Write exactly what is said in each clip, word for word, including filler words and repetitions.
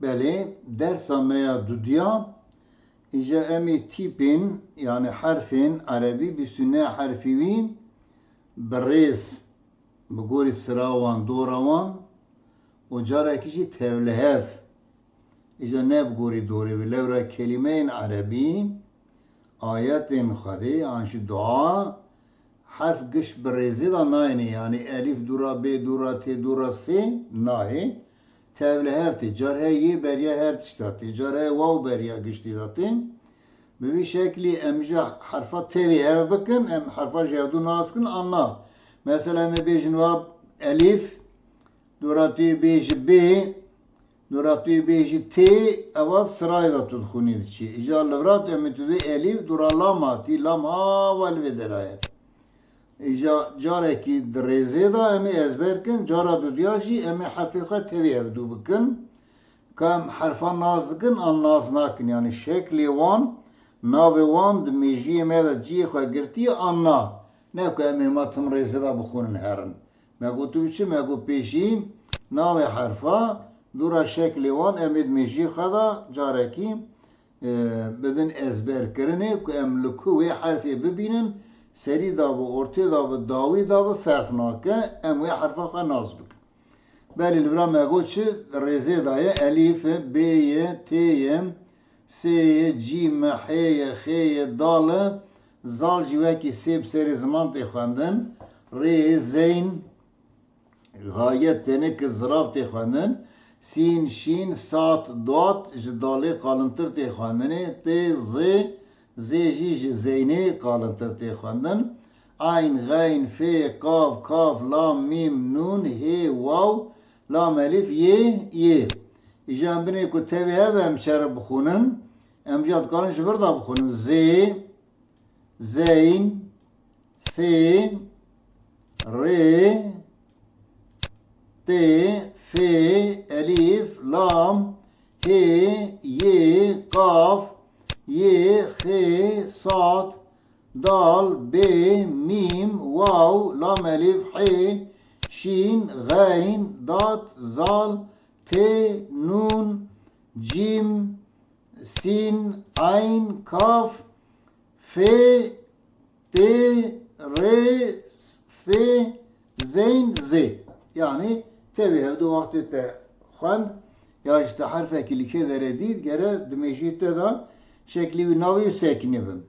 Belê, dersa me ya dudiya, îja em ê tîpên, yanî herfên erebî, bîst û neh herfî wî bi rêz, bi gorî sira wan, dora wan û carekî jî tevlihev. Îja ne bi gorî dorê wî, lewra kelîmeyên erebî, ayetên Xwedê, an jî dua, herf giş bi rêzê de nayêne, yanî elîf dûra bê, dûra tê, dûra sê nayê. Tevlihev tê. Car he yê beriya her tişta tê. Car he waw beriya giştî de tê. Bi vî şeklî em ji herfa tevî hev bikin, em herfa ji hevdû nas kin, an na. Mesela em ê bêjin va elîf, dûra tu yê bêjî bê, dûra tu yê bêjî tê, eva sirayê de tu dixwînî diçî. Îja li vir a tu em ê tu dê elîf, dûra lam hatî, lam hava li vê dera ye. Îja carekî di rêzê de em ê ezber kin, cara dudiya jî em ê herfê xwe tevî hevdû bikin. Ka em herfan nas dikin, an nas nakin. Yanî şeklê wan, navê wan di mêjiyê me de cihê xwe girtiye, an na. Ne ku em ê hema tim rêzê de bixwînin herin. Me got tu çi? Me got pêşî navê herfa, dûra şeklê wan em ê di mêjiyê xwe de carekî e, bidin ezberkirinê ku em li ku wê herfê bibînin, serî de bi, ortê de bi, dawî de bi ferq nake, em wê herfa xwe nas bikin. Belê li vira me got çi rêzê de ye, elîf e, bê ye, tê ye, sê ye, cîm e, hê ye, xê ye, dal e, zal jî wekî sê bi serê ziman tê xwendin, rê, zeyn, Gayet tenik zirav tê xwendin. Sîn, şîn, sat, dot ji dalê qalintir tê xwendinê. Tê, zê, zê jî ji zeynê qalintir tê xwendin. Ayn, xeyn, fê, qaf, kaf, lam, mîm, nûn, hê, waw, lam, elîf, yê, yê. Îja em binê ku tevî hev em çere bixwînin. Em jî dikarin ji vir de bixwînin. Zê, zeyn, sê, rê, tê, fê, elîf, lam, hê, yê, qaf, yê, xê, sad, dal, bê, mîm, waw, lam, elîf, hê, şîn, xeyn, dad, zal, tê, nûn, cîm, sîn, eyn, kaf, fê, tê, rê, sê, zeyn, zê. Yanî tevî hevdû wextê te xwend, ya ji te herfekî li kê dere dît, gere di mêjiyê te de şeklî wî navê wî sekinî bin.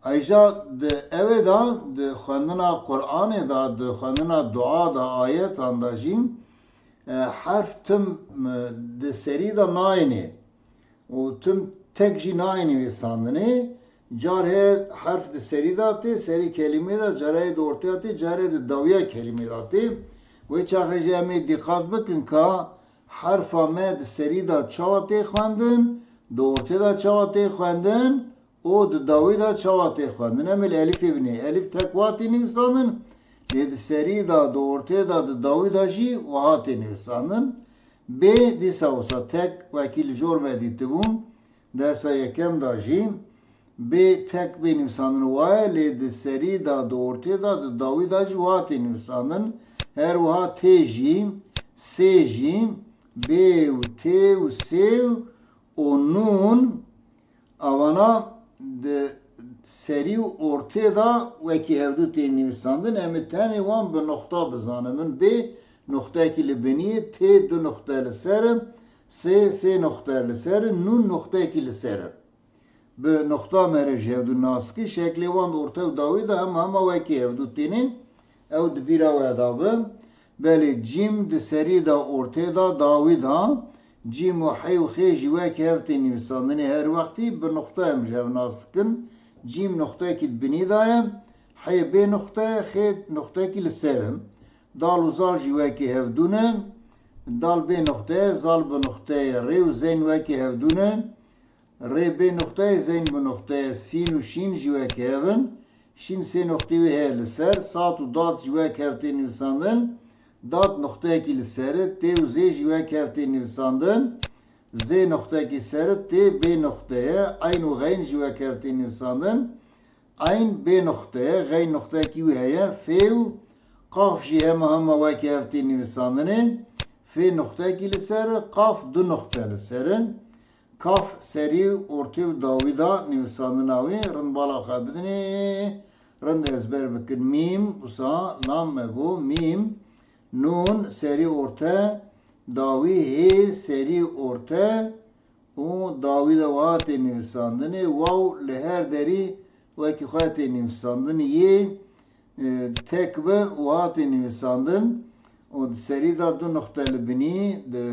Ayja di evê de, di xwendina Qur'anê de, di xwendina dua de, ayetan de jî, e, herf tim, e, di serî de nayênê. Û tim tek jî nayê nivîsandinê. Car heye herf di serî de tê, serê kelîmê de, car heye di ortê de tê, car heye di dawiya kelîmê de tê. Wê çaxê jî em ê dîqat bikin ka herfa me di serî de çawa tê xwendin, di ortê de çawa tê xwendin û di dawî de çawa tê xwendin. Em ê li elîfê binê. Elîf tek wa tê nivîsandin, lê di serî de, di ortê de, di dawî de jî wiha tê nivîsandin. Bê dîsa wisa tek wekî li jor me dîtibûn, dersa yekem de jî bê tek bê nivîsandin waye, lê di serî de, di ortê de, di dawî de jî wa tê nivîsandin. Her wiha tê jî, sê jî, bê û tê û sê û nûn, Avana di serî û ortê de wekî hevdû tên nivîsandin. Em ê tenê wan bi noxta bizanin. Min bê noxtekî li binî ye, tê du noxte li ser e, sê sê noxte li ser e, nûn noxtekî li ser e. Bi noxta meriv ji hevdû nas dike. Şeklê wan di orte û dawî de hema hema wekî hevdû têne. Ew di bîra we de be. Belê cîm di serî de, ortê de, dawî de. Cîm û hê û xê jî wek hev tê nivîsandinê, her wextî bi noxte em ji hev nas dikin. Cîm noxtekî di binî de ye. Hê bê noxte ye, xê noxtekî li ser e. Dal û zal jî wekî hevdû ne. Dal bê noxte ye, zal bi noxte ye. Rê û zeyn wekî hevdû ne. Rê bê noxteyê, zeyn bi noxteyê, sîn û şîn jî wek hev in. Şîn sê noxtê wî heye li ser. Sat û dad jî wek hev tê nivîsandin. Dad noxteyekî li ser e. Tê û zê jî wek hev tê nivîsandin. Zê noxteyekî ser e. Tê bê noxte ye. Eyn û xeyn jî wek hev tê nivîsandin. Eyn bê noxte ye. Xeyn noxteyekî wî heye. Fê û qaf jî hema hema wek hev tê nivîsandinê. Fê nuqtekî li ser e, qaf du nuqte li ser in. Kaf serî, ortê û dawî de nivîsandina wî, rind bala xwe bidinê, rind ezber bikin. Mîm, wisa lam me got, mîm, nûn serî orte, dawî hê serî orte û dawî de wiha tê nivîsandinê, waw li her derî wekî xwe tê nivîsandinê, yê, e, tek bi wiha tê nivîsandin û di serî de du nuqte li binî, di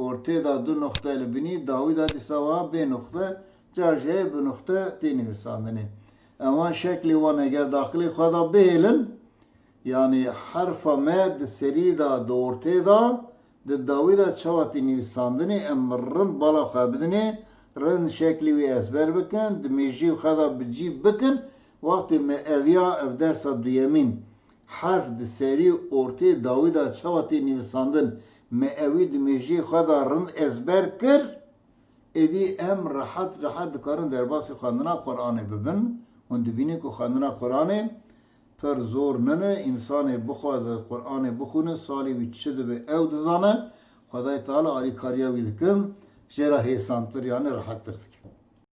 ortê de du nuqte li binî, dawî de dîsa wiha bê nuqte, car jî heye bi nuqte tê nivîsandinê. Ewan şeklê wan eger daxilê xwe de bihêlin, yanî herfa me di serî de, di ortê de, di dawî de çawa tê nivîsandinê, em rind bala xwe bidinê, rind şeklê wî ezber bikin, di mêjiyê xwe de bi cî bikin. Wextê me eviya ev dersa duyemîn, herf di serî, ortê, dawî de çawa tê nivîsandin, me ewî di mêjiyê xwe de rind ezber kir, êdî em rehet rehet dikarin derbasî xwendina Quranê bibin. Hûn dibînin ku xwendina Quranê pir zor nine. Însanê bixwaze Quranê bixwîne, salê wî çi dibe ew dizane. Xwedayê Teala alîkariya wî dikin, jê re hêsantir, yanî rehettir dikin.